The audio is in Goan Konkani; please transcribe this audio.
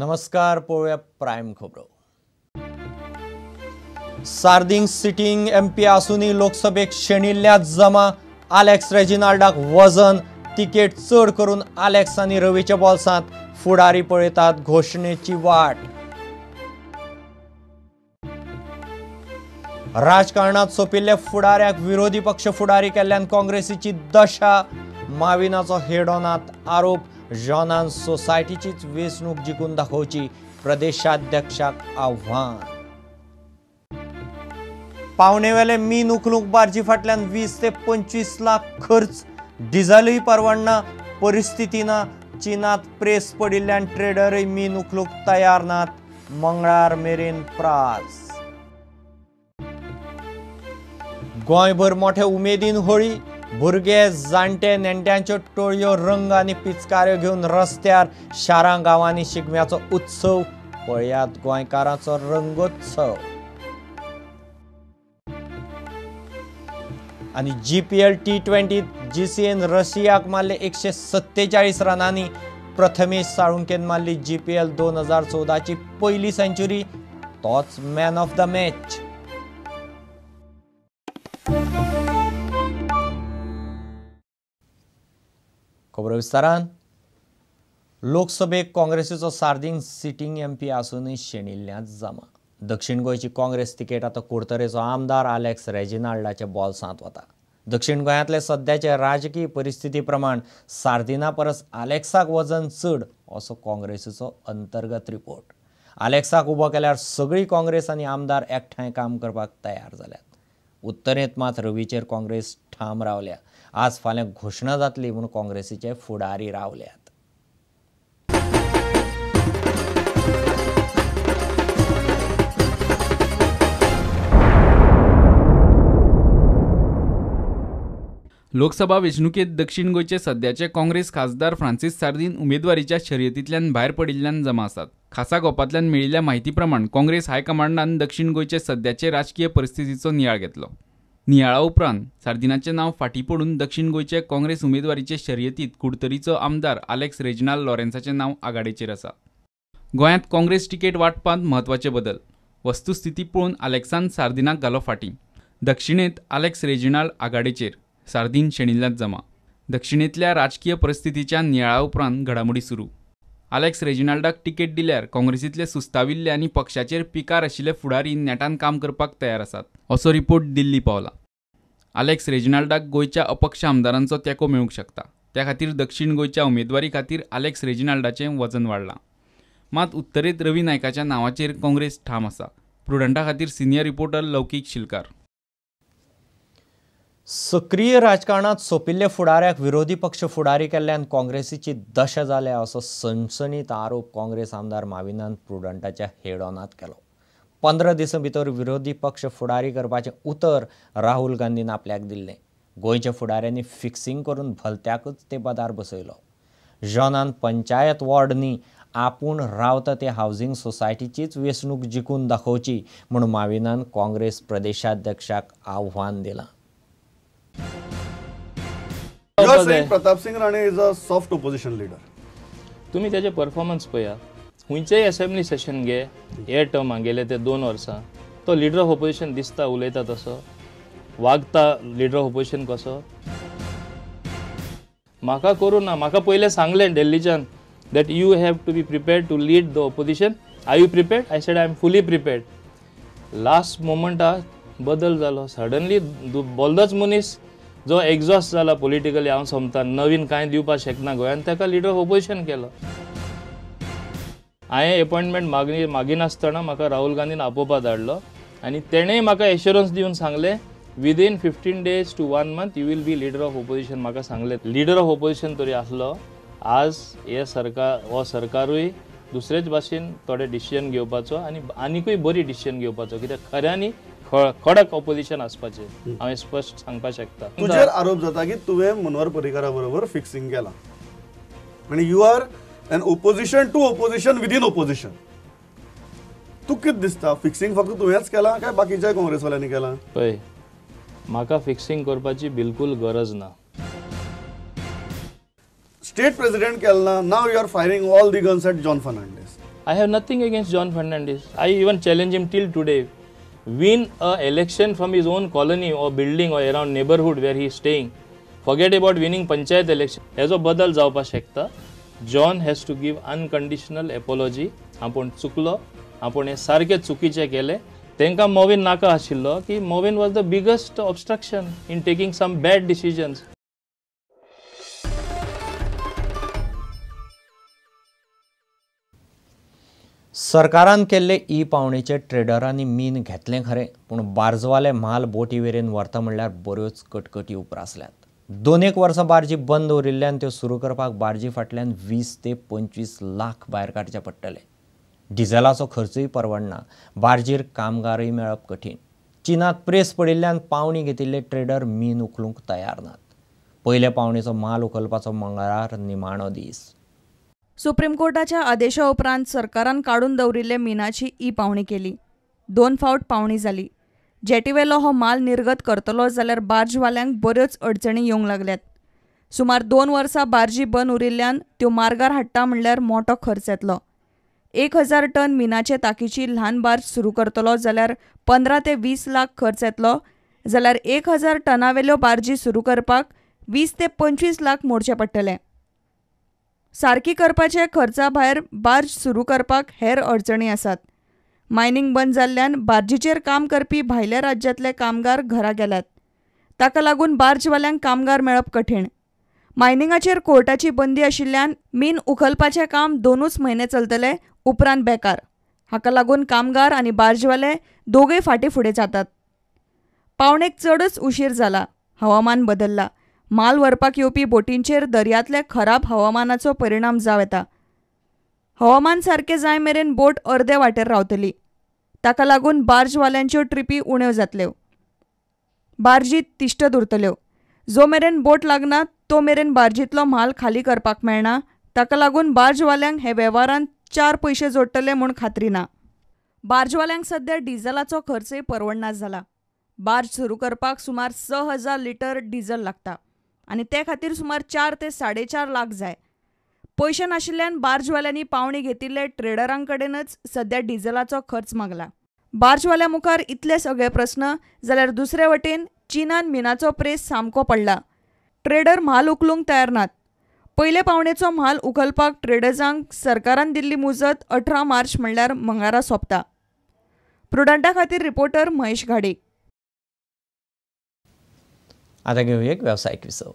नमस्कार, पळोवया प्रायम खबरो। सार्दीन सिटींग एमपी आसूनय लोकसभेक शेणिल्ल्या जमा, आलेक्स रेजिनाल्डाक वजन, तिकेट चड करून आलेक्स आनी रवीच्या बोल्सांत, फुडारी पळयतात घोशणेची वाट। राजकारणात सोपिल्ल्या फुडाऱ्याक विरोधी पक्ष फुडारी केल्ल्यान काँग्रेसीची दशा, माविनाचो हेडॉनात आरोप, जॉनान सोसायटीचीच वेंचणूक जिखून दाखोवची प्रदेशाध्यक्षाक आव्हान। पावणेवेले मीन उखलूंक बार्जी फाटल्यान 20 ते 25 लाख खर्च, डिझलूय परवडना, परिस्थिती ना, चीनात प्रेस पडिल्ल्यान ट्रेडरूय मीन उखलूंक तयार नात, मंगळार मेरेन प्रास। गोंयभर मोठे उमेदीन होळी, भुरगे जाणटे नेणट्यांच्यो टोळयो रंग आनी पिचकाऱ्यो घेवन रस्त्यार, शारां गांवांनी शिगम्याचो उत्सव, पळयात गोंयकारांचो रंगोत्सव। आनी GPL T20 GCN रशियाक मारले 147 रनांनी, प्रथमेश साळुंकेन मारली GPL 2014ची पयली सेंच्युरी, तोच मॅन ऑफ the match. खबरो विस्तारान। लोकसभेक काँग्रेसीचो सार्दीन सिटींग एमपी आसूनय शेणिल्ल्यांत जमा। दक्षिण गोंयची काँग्रेस तिकेट आतां कुडतरेचो आमदार आलेक्स रेजिनाल्डाच्या बोल्सांत वता। दक्षिण गोंयांतले सद्याचे राजकीय परिस्थिती प्रमाण सार्दिना परस आलेक्साक वजन चड असो काँग्रेसीचो अंतर्गत रिपोर्ट। आलेक्साक उबो केल्यार सगळी काँग्रेस आनी आमदार एकठांय काम करपाक तयार जाल्यात। उत्तरेंत मात रवीचेर काँग्रेस ठाम रावल्या। आज फाल्यां घोशणा जातली म्हूण काँग्रेसीचे फुडारी रावल्यात। लोकसभा वेंचणुकेंत दक्षिण गोंयचे सद्याचे काँग्रेस खासदार फ्रांसीस सार्दीन उमेदवारीच्या शर्यतींतल्यान भायर पडिल्ल्यान जमा आसात। खासा गोपांतल्यान मेळिल्ल्या म्हायती प्रमाण काँग्रेस हायकमांडान दक्षिण गोंयचे सद्याचे राजकीय परिस्थितीचो नियाळ घेतलो। नियाळा उपरांत सार्दिनाचें नांव फाटीं पडून दक्षिण गोंयचे काँग्रेस उमेदवारीचे शर्यतींत कुडतरीचो आमदार आलेक्स रेजिनाल्ड लॉरेन्साचें नांव आघाडेचेर आसा। गोंयांत काँग्रेस तिकेट वांटपांत म्हत्वाचे बदल, वस्तुस्थिती पळोवन आलेक्सान सार्दिनाक घालो फाटीं। दक्षिणेंत आलेक्स रेजिनाल्ड आघाडेचेर, सार्दीन शेणिल्ल्यांत जमा। दक्षिणेंतल्या राजकीय परिस्थितीच्या नियाळा उपरांत घडामोडी सुरू। आलेक्स रेजिनाल्डाक तिकेट दिल्यार काँग्रेसींतले सुस्ताविल्ले आनी पक्षाचेर पिकार आशिल्ले फुडारी नेटान काम करपाक तयार आसात असो रिपोर्ट दिल्ली पावला। आलेक्स रेजिनाल्डाक गोंयच्या अपक्ष आमदारांचो तेंको मेळूंक शकता, त्या खातीर दक्षिण गोंयच्या उमेदवारी खातीर आलेक्स रेजिनाल्डाचें वजन वाडलां। मात उत्तरेंत रवी नायकाच्या नांवाचेर काँग्रेस ठाम आसा। प्रुडंटा खातीर सिनियर रिपोर्टर लौकीक शिलकार। सक्रीय राजकारणात सोपिल्ले फुडाऱ्याक विरोधी पक्ष फुडारी केल्ल्यान काँग्रेसीची दशा जाल्या असो सणसणीत आरोप काँग्रेस आमदार माविनान प्रुडंटाच्या हेडॉनात केलो। 15 दिसां भितर विरोधी पक्ष फुडारी करपाचें उतर राहुल गांधीन आपल्याक दिल्लें। गोंयच्या फुडाऱ्यांनी फिक्सिंग करून भलत्याकूच ते पदार बसयलो। जॉनान पंचायत वॉर्ड न्ही आपूण रावता ते हावजिंग सोसायटीचीच वेंचणूक जिखून दाखोवची म्हूण माविनान काँग्रेस प्रदेशाध्यक्षाक आव्हान दिलां। You are saying Pratap Singh Rane is a soft opposition leader. तुम्ही त्याचे परफॉर्मन्स पळया, खंयचेय असेंब्ली सेशन घे, हे टर्म गेले ते 2 वर्सां तो लिडर ऑफ ऑपोजिशन दिसता, उलयता तसो वागता लिडर ऑफ ऑपोजिशन कसो। म्हाका करूं ना, म्हाका पयलें सांगलें दिल्लीच्यान that you have to be prepared to lead the opposition. Are you prepared? I said I am fully prepared. Last momenta बदल जालो, सडनली बोल्दोच मनीस जो एक्झॉस्ट जाला पॉलिटिकली, हांव समता नवीन कांय दिवपाक शकना गोंयान, ताका लिडर ऑफ ऑपोजिशन केलो। हांवें एपॉयंटमेंट मागिनासतना म्हाका राहुल गांधीन आपोवपा धाडलो आनी तेणेय म्हाका एश्योरन्स दिवन सांगलें within 15 days to 1 month you will be leader of opposition. म्हाका सांगलें लिडर ऑफ ऑपोजिशन तरी आसलो, आज हे सरकार हो सरकारूय दुसरेच भाशेन थोडे डिसिजन घेवपाचो आनी आनिकूय बरी डिसिजन घेवपाचो, कित्याक खऱ्यांनी कडक ऑपोजिशन आसपाचें हांवें स्पश्ट सांगपाक शकता। तुजेर आरोप जाता की तुवें मनोहर पर्रीकारा बरोबर फिक्सिंग केलां आनी you are an opposition to opposition within opposition. तूं कितें दिसता, फिक्सिंग फक्त तुवेंच केलां काय बाकीच्या काँग्रेसवाल्यांनी केलां? पळय, म्हाका फिक्सिंग करपाची बिलकूल गरज ना। स्टेट प्रेसिडेंट केला, now you are firing all the guns at John Fernandes. I have nothing against John Fernandes. I even challenge him till today. Win a election from his own colony or building or around neighborhood where he is staying. Forget about winning panchayat election. हेजो बदल जावपाक शकता. John has to give unconditional apology. आपूण चुकलो, आपूण हें सारकें चुकीचें केलें. तांकां मोविन नाका आशिल्लो की Mauvin was the biggest obstruction in taking some bad decisions. सरकारान केल्ले ई पावणेचे ट्रेडरांनी मीन घेतलें खरें, पूण बार्जवाले म्हाल बोटी वेरेन व्हरता म्हणल्यार बऱ्योच कटकटी उप्रासल्यात. 2-1 वर्सां बार्जी बंद उरिल्ल्यान त्यो सुरू करपाक बार्जी फाटल्यान 20 ते 25 लाख भायर काडचे पडटले. डिझेलाचो खर्चूय परवडना. बार्जीर कामगारूय मेळप कठीण. चीनांत प्रेस पडिल्ल्यान पावणी घेतिल्ले ट्रेडर मीन उखलूंक तयार नात. पयले पावणेचो माल उखलपाचो मंगळार निमाणो दीस. सुप्रीम कोर्टाच्या आदेशा उपरांत सरकारान काडून दवरिल्ले मिनाची ई पावणी केली. 2 फावट पावणी जाली. जेटीवेलो हो माल निर्गत करतलो जाल्यार बार्जवाल्यांक बऱ्योच अडचणी येवंक लागल्यात. सुमार 2 वर्सां बार्जी बंद उरिल्ल्यान त्यो मार्गार हाडटा म्हणल्यार मोटो खर्च येतलो. 1000 टन मिनाचे ताकीची ल्हान बार्ज सुरू करतलो जाल्यार 15 ते 20 लाख खर्च येतलो, जाल्यार 1000 टनावेल्यो बार्जी सुरू करपाक 20 ते 25 लाख मोडचे पडटले. सारकी करपाचे खर्चा भायर बार्ज सुरू करपाक हेर अडचणी आसात. मायनिंग बंद जाल्ल्यान बार्जीचेर काम करपी भायल्या राज्यांतले कामगार घरा गेल्यात. ताका लागून बार्जवाल्यांक कामगार मेळप कठीण. मायनिंगाचेर कोर्टाची बंदी आशिल्ल्यान मीन उखलपाचें काम 2च म्हयने चलतले, उपरांत बेकार. हाका लागून कामगार आनी बार्जवाले दोगूय फाटीं फुडें जातात. पावणेक चडच उशीर जाला. हवामान बदल्ला. माल व्हरपाक येवपी बोटींचेर दर्यांतल्या खराब हवामानाचो परिणाम जावं येता. हवामान सारकें जाय मेरेन बोट अर्दे वाटेर रावतली. ताका लागून बार्जवाल्यांच्यो ट्रिपी उण्यो जातल्यो. बार्जी तिश्टत उरतल्यो. जो मेरेन बोट लागना तो मेरेन बार्जींतलो म्हाल खाली करपाक मेळना. ताका लागून बार्जवाल्यांक हे वेव्हारांत 4 पयशे जोडटले म्हूण खात्री ना. बार्जवाल्यांक सध्या डिझलाचो खर्चय परवडना जाला. बार्ज सुरू करपाक सुमार 6000 लिटर डिझल लागता आनी ते खातीर सुमार 4 ते 4.5 लाख जाय. पयशे नाशिल्ल्यान बार्जवाल्यांनी पावणी घेतिल्ले ट्रेडरांकडेनच सध्या डिझलाचो खर्च मागला. बार्जवाल्या मुखार इतले सगळे प्रस्न जाल्यार दुसरे वटेन चीनान मिनाचो प्रेस सामको पडला. ट्रेडर म्हाल उखलूंक तयार नात. पयले पावणेचो म्हाल उखलपाक ट्रेडर्सांक सरकारान दिल्ली मुजत 18 मार्च म्हणल्यार मंगळारा सोंपता. प्रुडंटा खातीर रिपोर्टर महेश घाडे. आतां घेवया एक वेवसायीक विसव.